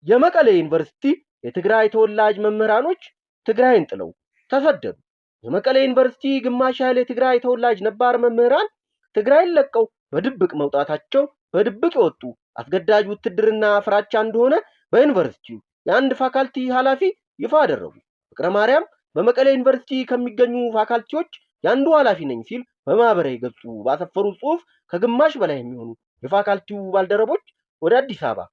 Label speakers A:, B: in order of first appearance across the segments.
A: የመቀሌ ዩኒቨርሲቲ የትግራይ ተወላጅ መምህራኖች ትግራይን ጥለው ተሰደዱ። የመቀሌ ዩኒቨርሲቲ ግማሽ ያህል የትግራይ ተወላጅ ነባር መምህራን ትግራይን ለቀው በድብቅ መውጣታቸው በድብቅ የወጡ አስገዳጅ ውትድርና ፍራቻ እንደሆነ በዩኒቨርሲቲው የአንድ ፋካልቲ ኃላፊ ይፋ አደረጉ። ፍቅረ ማርያም በመቀሌ ዩኒቨርሲቲ ከሚገኙ ፋካልቲዎች የአንዱ ኃላፊ ነኝ ሲል በማህበራዊ ገጹ ባሰፈሩት ጽሑፍ ከግማሽ በላይ የሚሆኑ የፋካልቲው ባልደረቦች ወደ አዲስ አበባ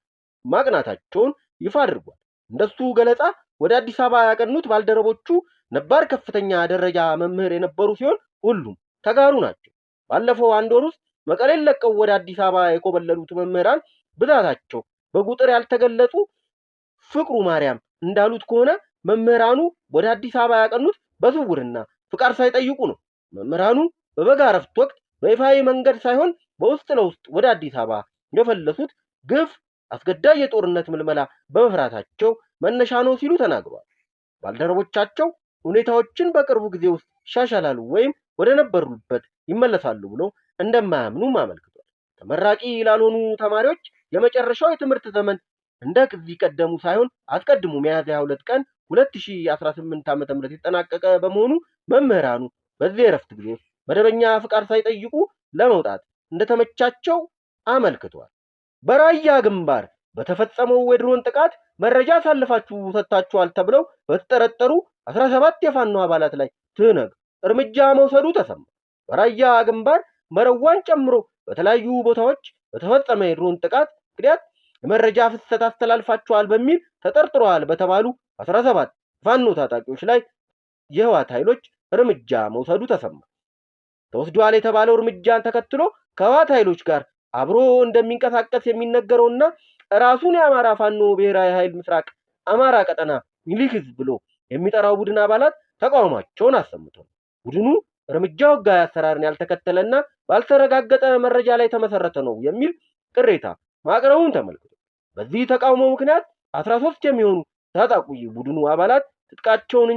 A: ማቅናታቸውን ይፋ አድርጓል። እንደሱ ገለጻ ወደ አዲስ አበባ ያቀኑት ባልደረቦቹ ነባር ከፍተኛ ደረጃ መምህር የነበሩ ሲሆን ሁሉም ተጋሩ ናቸው። ባለፈው አንድ ወር ውስጥ መቀሌን ለቀው ወደ አዲስ አበባ የኮበለሉት መምህራን ብዛታቸው በቁጥር ያልተገለጹ ፍቅሩ ማርያም እንዳሉት ከሆነ መምህራኑ ወደ አዲስ አበባ ያቀኑት በስውርና ፍቃድ ሳይጠይቁ ነው። መምህራኑ በበጋ እረፍት ወቅት በይፋዊ መንገድ ሳይሆን በውስጥ ለውስጥ ወደ አዲስ አበባ የፈለሱት ግፍ፣ አስገዳጅ የጦርነት ምልመላ በመፍራታቸው መነሻ ነው ሲሉ ተናግረዋል። ባልደረቦቻቸው ሁኔታዎችን በቅርቡ ጊዜ ውስጥ ይሻሻላሉ ወይም ወደ ነበሩበት ይመለሳሉ ብሎ እንደማያምኑም አመልክቷል። ተመራቂ ላልሆኑ ተማሪዎች የመጨረሻው የትምህርት ዘመን እንደ ከዚህ ቀደሙ ሳይሆን አስቀድሞ ሚያዝያ 2 ቀን 2018 ዓ.ም የተጠናቀቀ በመሆኑ መምህራኑ በዚህ የእረፍት ጊዜ መደበኛ ፍቃድ ሳይጠይቁ ለመውጣት እንደተመቻቸው አመልክቷል። በራያ ግንባር በተፈጸመው የድሮን ጥቃት መረጃ አሳልፋችሁ ሰጥታችኋል ተብለው በተጠረጠሩ 17 የፋኖ አባላት ላይ ትህነግ እርምጃ መውሰዱ ተሰማ። በራያ ግንባር መረዋን ጨምሮ በተለያዩ ቦታዎች በተፈጸመ የድሮን ጥቃት ምክንያት የመረጃ ፍሰት አስተላልፋችኋል በሚል ተጠርጥረዋል በተባሉ 17 ፋኖ ታጣቂዎች ላይ የህወሓት ኃይሎች እርምጃ መውሰዱ ተሰማ። ተወስዷል የተባለው እርምጃን ተከትሎ ከህወሓት ኃይሎች ጋር አብሮ እንደሚንቀሳቀስ የሚነገረውና ራሱን የአማራ ፋኖ ብሔራዊ ኃይል ምስራቅ አማራ ቀጠና ሚኒልክ ዕዝ ብሎ የሚጠራው ቡድን አባላት ተቃውሟቸውን አሰምተዋል። ቡድኑ እርምጃው ሕጋዊ አሰራርን ያልተከተለና ባልተረጋገጠ መረጃ ላይ የተመሰረተ ነው የሚል ቅሬታ ማቅረቡን ተመልክቷል። በዚህ ተቃውሞ ምክንያት 13 የሚሆኑ ታጣቂ ቡድኑ አባላት ትጥቃቸውን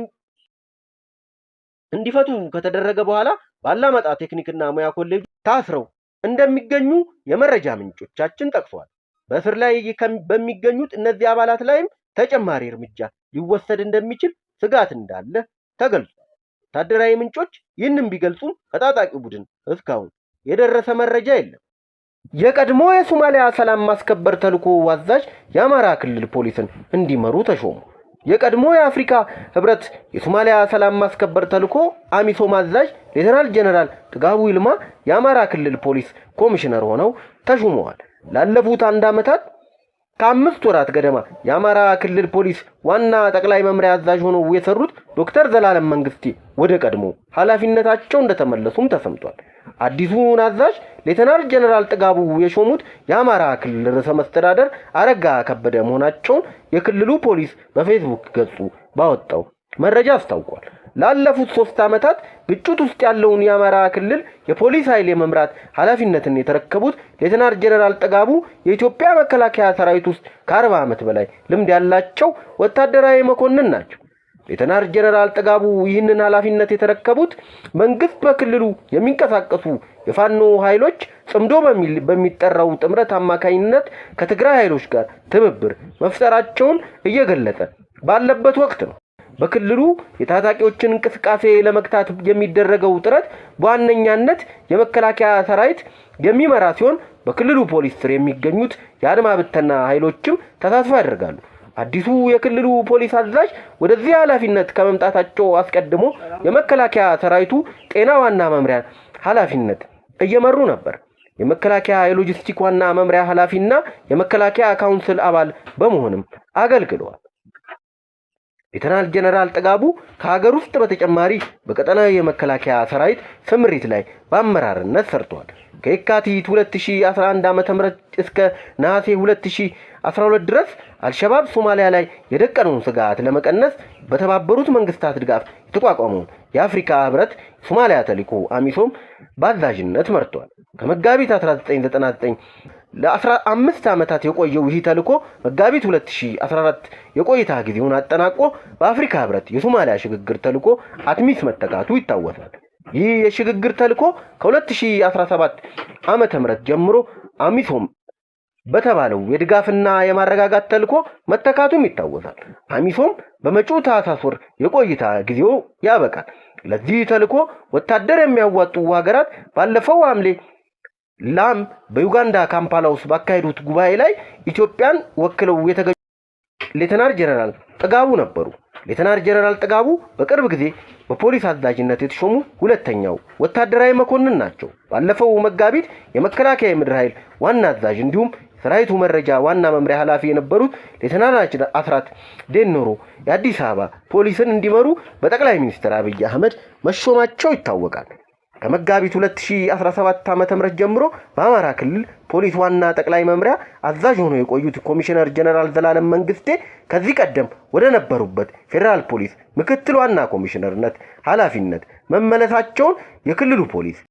A: እንዲፈቱ ከተደረገ በኋላ ባላማጣ ቴክኒክና ሙያ ኮሌጅ ታስረው እንደሚገኙ የመረጃ ምንጮቻችን ጠቅሰዋል። በእስር ላይ በሚገኙት እነዚህ አባላት ላይም ተጨማሪ እርምጃ ሊወሰድ እንደሚችል ስጋት እንዳለ ተገልጿል። ወታደራዊ ምንጮች ይህንን ቢገልጹም ከታጣቂው ቡድን እስካሁን የደረሰ መረጃ የለም። የቀድሞ የሶማሊያ ሰላም ማስከበር ተልዕኮ አዛዥ የአማራ ክልል ፖሊስን እንዲመሩ ተሾሙ። የቀድሞ የአፍሪካ ህብረት የሶማሊያ ሰላም ማስከበር ተልዕኮ አሚሶም አዛዥ ሌተናል ጀነራል ጥጋቡ ይልማ የአማራ ክልል ፖሊስ ኮሚሽነር ሆነው ተሹመዋል። ላለፉት አንድ ዓመታት ከ5 ወራት ገደማ የአማራ ክልል ፖሊስ ዋና ጠቅላይ መምሪያ አዛዥ ሆነው የሰሩት ዶክተር ዘላለም መንግስቴ ወደ ቀድሞ ኃላፊነታቸው እንደተመለሱም ተሰምቷል። አዲሱን አዛዥ ሌተናል ጀነራል ጥጋቡ የሾሙት የአማራ ክልል ርዕሰ መስተዳደር አረጋ ከበደ መሆናቸውን የክልሉ ፖሊስ በፌስቡክ ገጹ ባወጣው መረጃ አስታውቋል። ላለፉት 3 ዓመታት ግጭት ውስጥ ያለውን የአማራ ክልል የፖሊስ ኃይል የመምራት ኃላፊነትን የተረከቡት ሌተናል ጀነራል ጥጋቡ የኢትዮጵያ መከላከያ ሰራዊት ውስጥ ከ40 ዓመት በላይ ልምድ ያላቸው ወታደራዊ መኮንን ናቸው። ሌተናል ጀነራል ጥጋቡ ይህንን ኃላፊነት የተረከቡት መንግስት በክልሉ የሚንቀሳቀሱ የፋኖ ኃይሎች ጽምዶ በሚል በሚጠራው ጥምረት አማካኝነት ከትግራይ ኃይሎች ጋር ትብብር መፍጠራቸውን እየገለጸ ባለበት ወቅት ነው። በክልሉ የታጣቂዎችን እንቅስቃሴ ለመግታት የሚደረገው ጥረት በዋነኛነት የመከላከያ ሰራዊት የሚመራ ሲሆን በክልሉ ፖሊስ ስር የሚገኙት የአድማ ብተና ኃይሎችም ተሳትፎ ያደርጋሉ። አዲሱ የክልሉ ፖሊስ አዛዥ ወደዚህ ኃላፊነት ከመምጣታቸው አስቀድሞ የመከላከያ ሰራዊቱ ጤና ዋና መምሪያ ኃላፊነት እየመሩ ነበር። የመከላከያ የሎጂስቲክ ዋና መምሪያ ኃላፊና የመከላከያ ካውንስል አባል በመሆንም አገልግለዋል። ሌተናል ጀነራል ጥጋቡ ከሀገር ውስጥ በተጨማሪ በቀጠናዊ የመከላከያ ሰራዊት ስምሪት ላይ በአመራርነት ሰርተዋል። ከየካቲት 2011 ዓ.ም እስከ ነሐሴ 2012 ድረስ አልሸባብ ሶማሊያ ላይ የደቀነውን ስጋት ለመቀነስ በተባበሩት መንግስታት ድጋፍ የተቋቋመውን የአፍሪካ ህብረት ሶማሊያ ተልዕኮ አሚሶም በአዛዥነት መርቷል። ከመጋቢት 1999 ለ15 ዓመታት የቆየው ይህ ተልዕኮ መጋቢት 2014 የቆይታ ጊዜውን አጠናቆ በአፍሪካ ህብረት የሶማሊያ ሽግግር ተልዕኮ አትሚስ መተካቱ ይታወሳል። ይህ የሽግግር ተልዕኮ ከ2017 ዓመተ ምህረት ጀምሮ አሚሶም በተባለው የድጋፍና የማረጋጋት ተልዕኮ መተካቱም ይታወሳል። አሚሶም በመጪው ታህሳስ ወር የቆይታ ጊዜው ያበቃል። ለዚህ ተልዕኮ ወታደር የሚያዋጡ ሀገራት ባለፈው ሐምሌ ላም በዩጋንዳ ካምፓላ ውስጥ ባካሄዱት ጉባኤ ላይ ኢትዮጵያን ወክለው የተገኙ ሌተናል ጀነራል ጥጋቡ ነበሩ። ሌተናል ጀነራል ጥጋቡ በቅርብ ጊዜ በፖሊስ አዛዥነት የተሾሙ ሁለተኛው ወታደራዊ መኮንን ናቸው። ባለፈው መጋቢት የመከላከያ የምድር ኃይል ዋና አዛዥ እንዲሁም ሰራዊቱ መረጃ ዋና መምሪያ ኃላፊ የነበሩት ሌተናል አስራት ዴኖሮ የአዲስ አበባ ፖሊስን እንዲመሩ በጠቅላይ ሚኒስትር አብይ አህመድ መሾማቸው ይታወቃል። ከመጋቢት 2017 ዓ.ም ጀምሮ በአማራ ክልል ፖሊስ ዋና ጠቅላይ መምሪያ አዛዥ ሆነው የቆዩት ኮሚሽነር ጀነራል ዘላለም መንግስቴ ከዚህ ቀደም ወደ ነበሩበት ፌዴራል ፖሊስ ምክትል ዋና ኮሚሽነርነት ኃላፊነት መመለሳቸውን የክልሉ ፖሊስ